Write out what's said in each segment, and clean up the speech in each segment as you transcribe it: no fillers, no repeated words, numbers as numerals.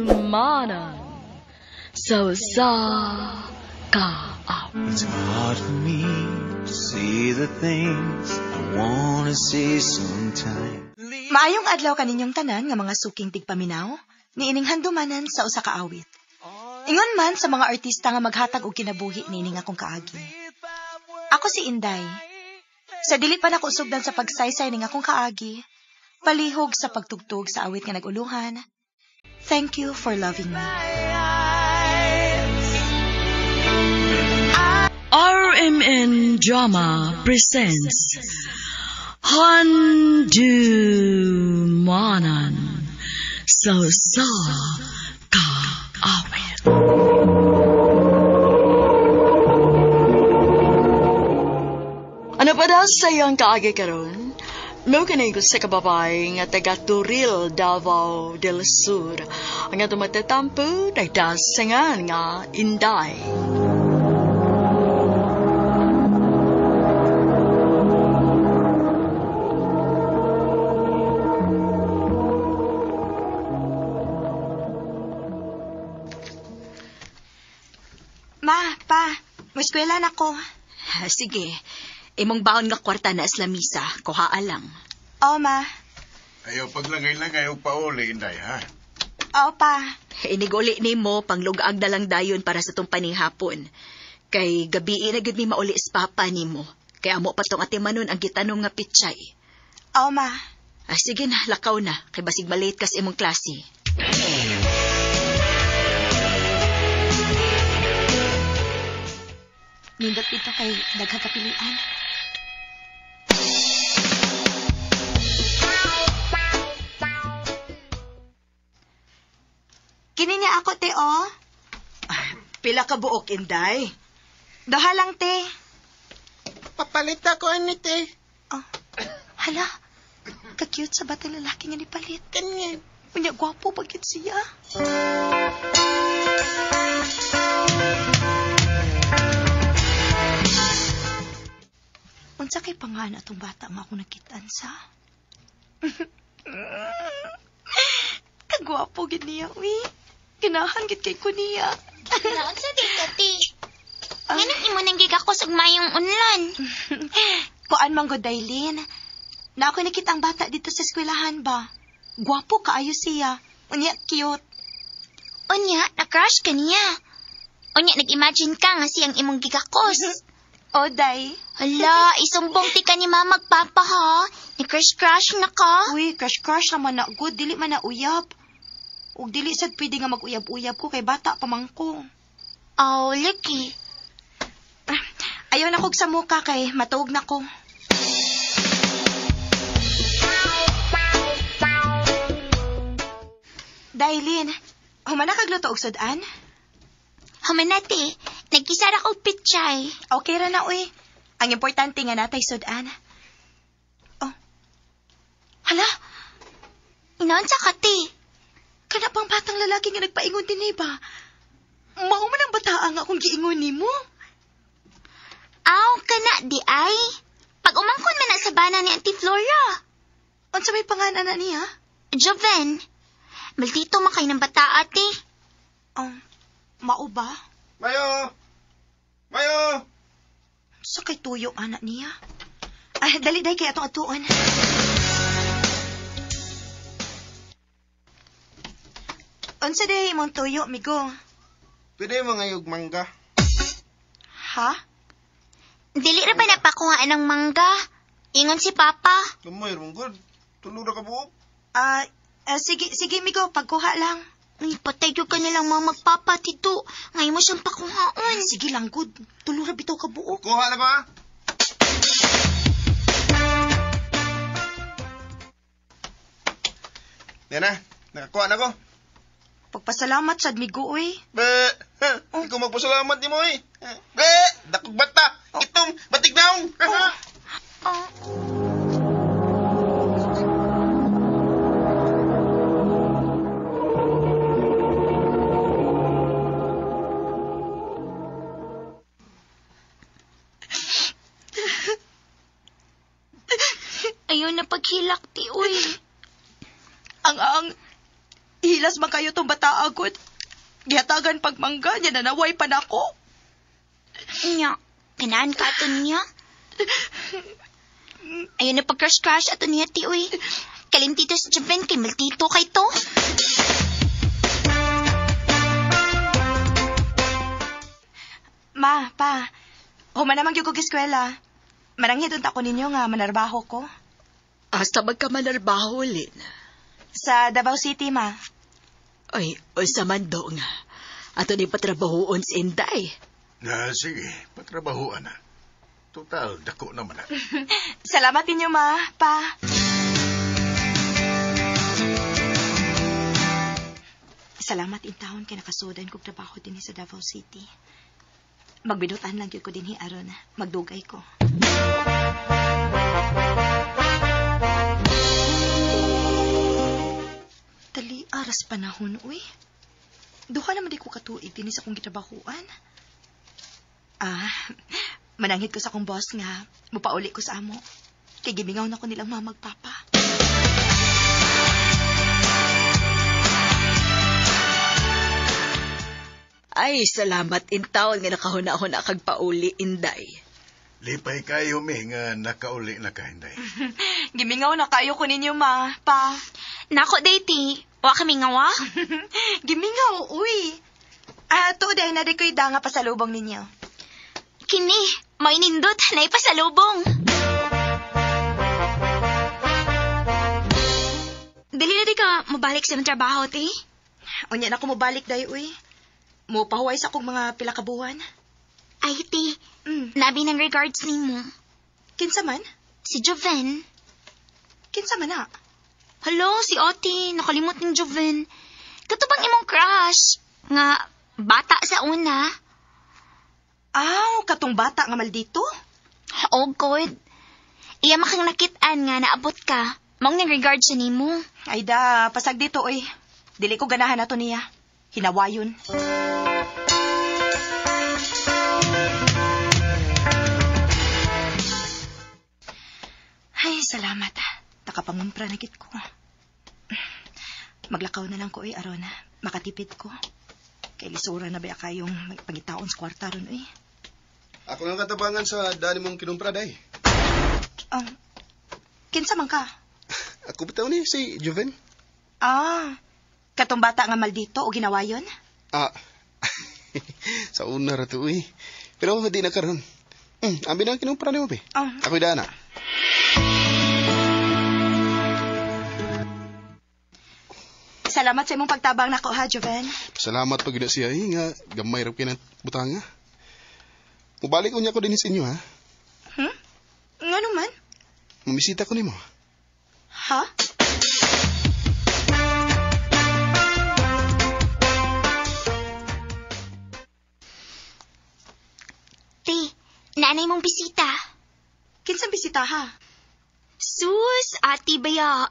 Handumanan sa usa ka awit. It's hard for me to say the things I wanna say sometimes. Maayong adlaw kaninyong tanan nga mga suking tigpaminaw, niining handumanan sa usa ka awit. Ingon man sa mga artista nga maghatag og kinabuhi niining akong kaagi. Ako si Inday. Sa dili pa nako sugdan sa pagsaysay ning akong kaagi, palihog sa pagtugtog sa awit nga naguluhan. Thank you for loving me. RMN Drama presents Handumanan sa usa ka awit. Ano pa daw sa iyong kaagi karon? Mao kini sa kababay nga taga Turil, Davao del Sur. Ang atong matatampo nagdasangan nga Inday. Ma, pa, moeskwela na ko. Sige, imong baon nga kwarta na sa lamisa, kuhaa lang. Oo, ma. Ayaw paglangay-langay og pauli, Inday, ha? Oo, pa. Iniguli nimo panglugaag na lang dayon para sa tong panihapon. Kay gabii na gud mi mauli sa papa nimo. Kay amo pa tong atimanon ang gitanom nga pichay. Oo, ma. Sige na, lakaw na. Kay basig malate kas imong klase. Nindot dito kay daghang kapilian. Kini niya ako, te, oh. Pila ka buok, Inday? Duha lang, te. Papalit ako, ani, te. Oh. Hala, ka-cute sa bata lalaki nga nipalit. Kanya. Unya, gwapo bagit siya. Unsa kay pangalan atong bata nga akong nakitaan sa? Kagwapo gid niya, uy. Ginahan gid kay ko niya. Unsa di ka, ti? Nganong imo nang gigakos og mayong unlan? Kuan man gud, Dailin. Na ako nakita ang bata dito sa eskwelahan ba? Gwapo kaayo siya. Unya, cute. Unya, na-crush ka niya. Unya, nag-imagine ka nga siyang imong gigakos. O, Day. Hala, isumbong ti ka ni mama magpapa, ha? Ni-crush-crush na ka? Uy, crush-crush naman na good. Dili man na uyab. Ug dili sad pwede nga mag-uyab-uyab ko kay bata pa man ko. Oh, lagi. Ayaw na kog sa muka kay matuog na ko. Dailin, humana kag luto og sudan? Humana, te. Nagkisara kog pichay. Okay ra na, uy. Ang importante nga natay sudan. Oh. Hala! Inaon sa ka, te? Kana pang batang lalaki nga nagpaingon din, ba? Mao man ang bataa nga akong giingon nimo. Aw, kana di ay. Pag umangkon man na sa bana ni Auntie Flora. Unsa may pangalan na niya? Joven. Maldito man kay ng bata, ate. Oh, mao ba? Mayo! Mayo! Sa kay tuyo anak niya. Ah, dali day kay atong atuon. Unsa day imong tuyo, migo? Pwede mo ngayog mangga. Ha? Dili ra ba napakuhaan ng mangga? Ingon si Papa. Lumoy, mong good. Tulo ra ka buok. Sige, sige, migo, pagkuha lang. Ay, patay yun ka nilang mga magpapa, tito. Ngayon mo siyang pakuhaon. Sige lang, good. Tulo ra bitaw ka buok. Kuha na ba? Yan na, nakakuha na ko. Pagpasalamat sad, migo, uy. Be, oh. Ikaw magpasalamat ni mo, eh. Be, dakog bata. Oh. Itong batignaong. Oh. Oh. Ayaw na paghilak, ti, uy. Ang Hilas man kayo tong bata agod. Gihatagan pagmangga niya, nanaway pa nako. Nya, kinaan ka ato niya? Ayun na pag-crush-crush ato niya, ti, uy. Kalimtito sa Japan, kay maltito kay to. Ma, pa, human naman gyud kog eskwela. Mananghid unta ko ninyo nga manarbaho ko. Asa magkamanarbaho, Lin? Sa Davao City, ma. Ay, unsa man do nga. Ato ni patrabahoon si Inday. Na, sige, patrabahoan na. Total, dako naman na. Salamat ninyo, ma, pa. Salamat in taon kay nakasudan kog trabaho dinhi sa Davao City. Magbinutan lang gyud ko dinhi aron magdugay ko. Dali aras panahon, uy. Duha naman di ko katuig dinhi sa akong gitrabahoan. Ah, mananghid ko sa akong boss nga mupauli ko sa amo. Kay gimingaw na ko nilang mamagpapa. Ay, salamat in taon nga nakahuna-huna kag pauli, Inday. Lipay kayo, mi, nga nakauli na ka, Inday. Gimingaw na kayo ko ninyo, ma, pa. Nako, day, ti. Wa kami nga wa? Gimingaw, uy. Ah, tuod ay na di ko'y da nga pasalubong ninyo. Kini, may nindot, naipasalubong. Dali na di ka mabalik sa imong trabaho, ti. Unya na ko mobalik day, uy. Mupahuway sa akong mga pila ka buwan. Ay, ti. Nabi ng regards nimo. Kinsa man? Si Joven. Kinsa man na? Hello, si Oti. Nakalimot ng Joven. Kato bang imong crush? Nga, bata sa una. Aw, katong bata nga maldito? Oh, God. Iya makang nakitaan nga naabot ka. Maong nang regards sa nimo. Ay da, pasag dito, uy. Dili ko ganahan na to niya. Hinawayon. Ay, salamat. Nakapangumpra na gid ko. Maglakaw na lang ko, uy, aron. Makatipid ko. Kay lisura na ba kayong pangitaon sa kwarta ron, uy. Ako nga katabangan sa dani mong kinumpra, day. Kinsa man ka? Ako bitaw ni si Joven. Ah, katong bata nga maldito o ginawayon? Ah, sa una ra to, uy. Pero di na karon. Abi na ang kinumpra nimo, be. Oh. Ako'y dana. Salamat sa imong pagtabang nako ha, Joven. Salamat pag gina siya, eh, nga gamay ra kay ng butanga. Mubalik unya ko dinhi sa inyo, ha? Ngano man? Mamisita ko nimo. Ha? Ti, naanay mong bisita. Kinsang bisita ha? Sus, ati baya.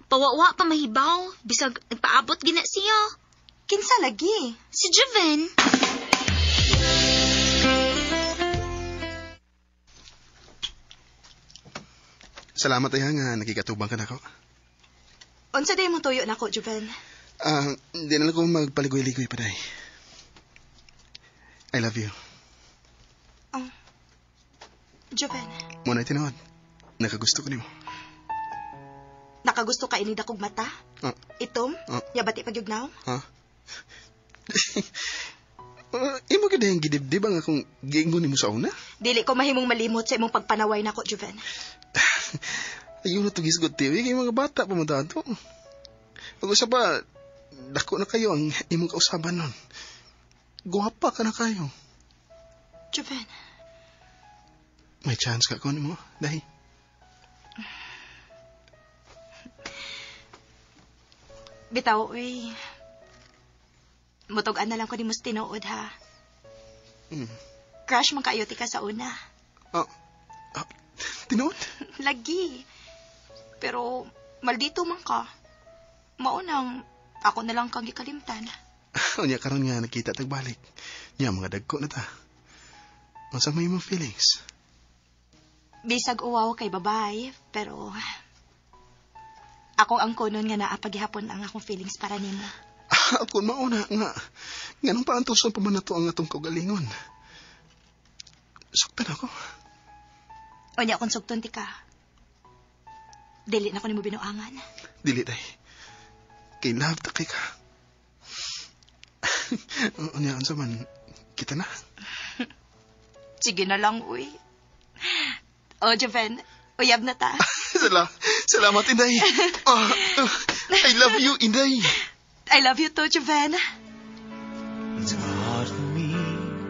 Pawawa pa mahibaw. Bisag nagpaabot gina siya. Kinsa lagi? Si Joven. Salamat ay nga nakikatubang ka nako. Unsa day mong tuyo nako, Joven? Ah, di na lang ko magpaligoy-ligoy pa day. I love you. Oh. Joven, Muna tinuod. Nakagusto ko nimo. nakagusto ka ini dakog mata? Ah. Itom? Ah. Yabati pagyugnaw? Ha? Imo gid ang gidibdib ang akong giingon nimo sa una? Dili ko mahimong malimot sa imong pagpanaway nako, Joven. Ayun na tugisgot TV kay mga bata pa man tato. Ug usa pa dako na kayo ang imong kausaban nun. Guwapa ka na kayo. Joven. May chance ka ko nimo, dahi. Bitaw, uy. Mutog-an na lang ko ni mas tinuod, ha? Crush man kayo ti ka sa una. Oh. Oh, tinuod? Lagi. Pero, maldito man ka. Maunang, ako na lang kang gikalimtan. Unya karon nga nakita tagbalik. Nya mga dagko na ta. Unsa may imong feelings? Bisag uwaw kay babay, pero Akong angkonon nga naa paghihapon ang akong feelings para nimo. Ako mauna nga. Nganong paantuson pa man nato ang atong kaugalingon. Suktan ako. Unya akong sugton ti ka. Dili na ko nimo binuangan. Dili day. Kay love ta kay ka. Unya unsa man kita na. Sige na lang, uy. O, Joven, uyab na ta. Salamat, Inday. I love you, Inday. I love you too, Joven. It's hard for me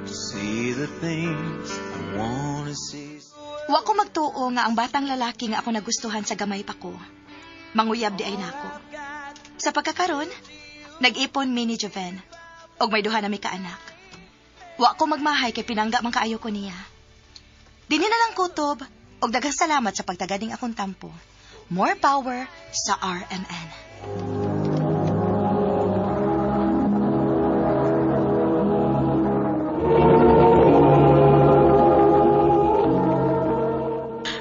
to see the things I wanna see. Wa ko magtuo nga ang batang lalaki nga ako nagustuhan sa gamay pa ko. Manguyab di ay nako. Sa pagkakaron, nag-ipon mi ni Joven. Og may duha na mi kaanak. Wa ko magmahay kay pinangga man kaayo ko niya. Dini na lang kutob og daghang salamat sa pagtagading akong tampo. More power sa RMN.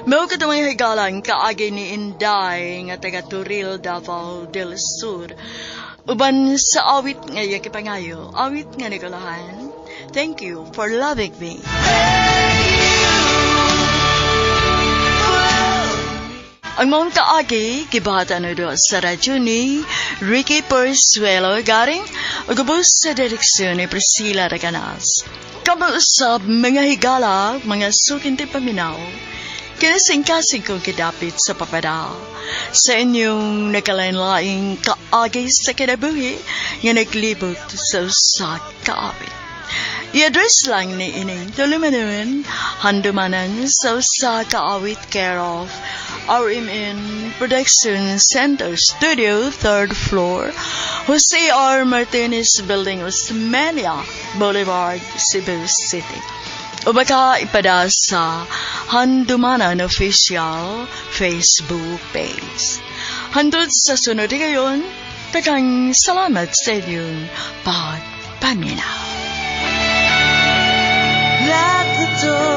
Mao kadto mga higalan kaagi ni Inday nga taga Toril, Davao del Sur. Uban sa awit nga iya gipangayo, awit nga nikolahan. Thank you for loving me. Ang maong kaagi, gibahatan na doon sa radyo ni Ricky Persuelo Garing, ug ubos sa direksyon ni Priscilla Reganas. Kamuusab mga higala, mga sukinti paminaw, kinasingkasing kong kidapit sa papada. Sa inyong nakalain-laing kaagi sa kinabuhi nga naglibot sa usa ka awit. I-address lang ni ining tulumanon, handumanan sa usa ka awit care of RMN Production Center Studio, 3rd floor, Jose R. Martinez Building, Osmeña Boulevard, Cebu City. O baka ipada sa Handumanan Official Facebook page. Hantod sa sunod gayon, daghang salamat sa inyong pagpaminaw. Let the door